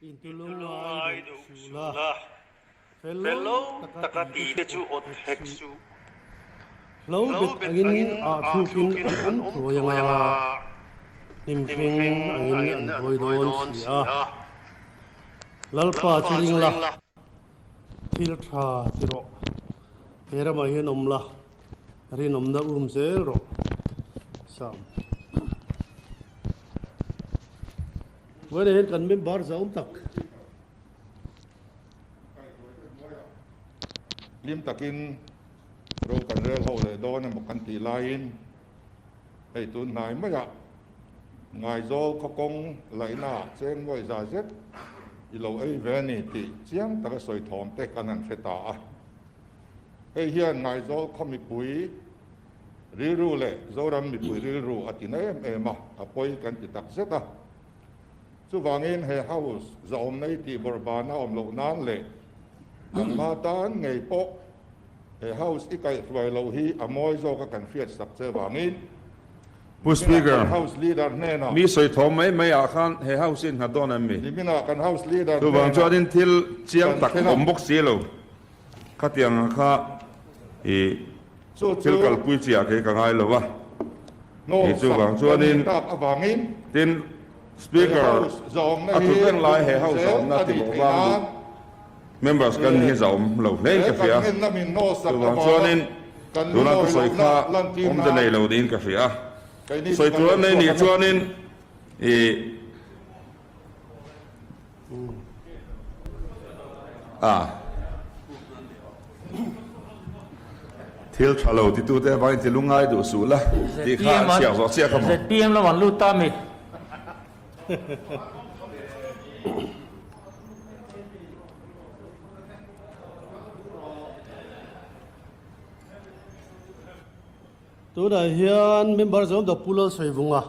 Intulungai duh suh la, fel lo taka ti te chu awt hek suh. Hlo bet angin ah thlukin an awm thuai anga, hnimhring angin an buai dawn si a. Lalpa chu ring la, thil tha ti rawh. He ramah hian awm la, rinawmna um zel rawh. Sam. Vawiinah hian kan member zau tak. Hlim takin ro kan rel ho leh dawn emaw kan tih laiin hei tun hnai maiah Ngaizawl khawkawng laihnaah cheng nuai za zet i lo ei ve a ni tih chiang taka sawi thawm te kan han hre ta a. Hei hian Ngaizawl khaw mipui Rilru leh Zoram mipui rilru a ti na em em a, a pawi kan ti tak zet a. Chuvangin he House zahawmna i tih bawrhbana awm loh nan leh nangma tan ngei pawh he House i kaihhruai loh hi a mawi zawka kan hriat sak che vangin Pu niminah Speaker, kan House Leader hnenah mi sawi thawm mai mai ah khan he House hi innghat dawn em mi? Niminah kan House Leader Chuvang hnenah chuanin thil chiang kan tak thlen a. awm bawk si lo. Khatiang ang kha i thil kalpui chi ah kei ka ngai lo a, i chuvang chuanin tin Speaker a thut reng lai he House a awmna ti bawk vang duh members kan hi zahawm lo hlein ka hria, chuvang chuanin tuna ka sawi kha awmze nei lo niin ka hria a, sawi tur an nei nih chuanin i. A thil tha lo titute avangin ti lungngai duh suh la tih kha a chhiak zawh chiah kha maw? ZPM lam an lut ta mi? Tunah hian member zawng dawk Pu Lalsawivunga.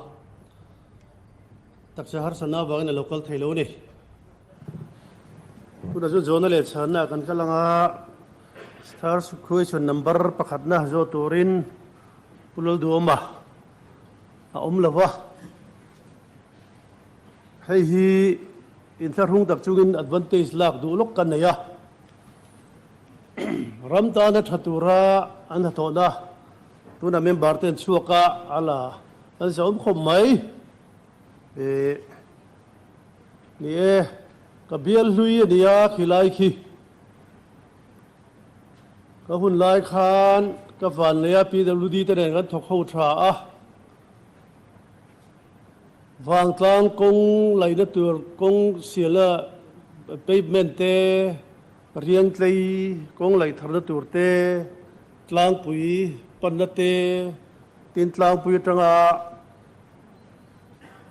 Taksa harsatna avangin a lo kal thei lo a ni. Tunah chuan zawhna leh chhanna kan kal ang a, Star Question number pakhatna zawh turin Pu Lalduhawma a awm lo va. Hei hi inthlahrung tak chungin advantage lak duh lawk kan nei a. Ram tana tha tura an hnathawhna tunah member te an chhuak a, a la An zawm khawp mai. Ih, ni e, ka bial hlui a nia khilai khi. Ka hun lai khan ka vanlei a PWD te nen kan thawk ho tha a. Vangtlang kawng laihna tur kawng sialna pavement te, riangtlei kawng laih tharna tur te, tlangpui panna te, Tin tlangpui atanga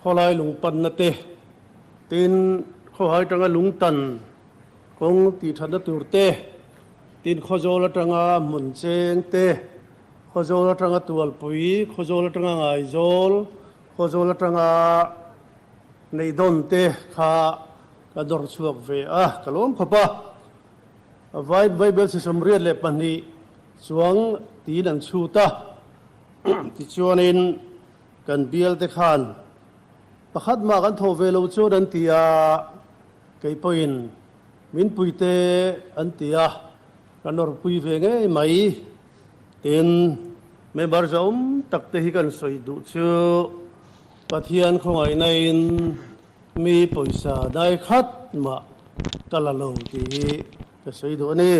khawlai lung panna te, tin khawhai atanga lung tan kawng tih thatna tur te, tin khawzawl atanga hmun cheng te, khawzawl atanga tualpui, khawzawl atanga ngaizawl, khawzawl atanga neihdawn te kha ka dawr chhuak ve a, ka lawm khawp a. Vai Bible chi 82 chuang tiin an chhut a, tichuanin kan bial te khan pakhat mah kan thawh ve lo chuan an ti a, kei pawhin min pui te an ti a, ka nawrpui ve ngei mai. Tin, member zawm tak te hi kan sawi duh chu Pathian khawngaihna-in mi pawisa dai khat mah ka la lo tih hi ka sawi duh a ni.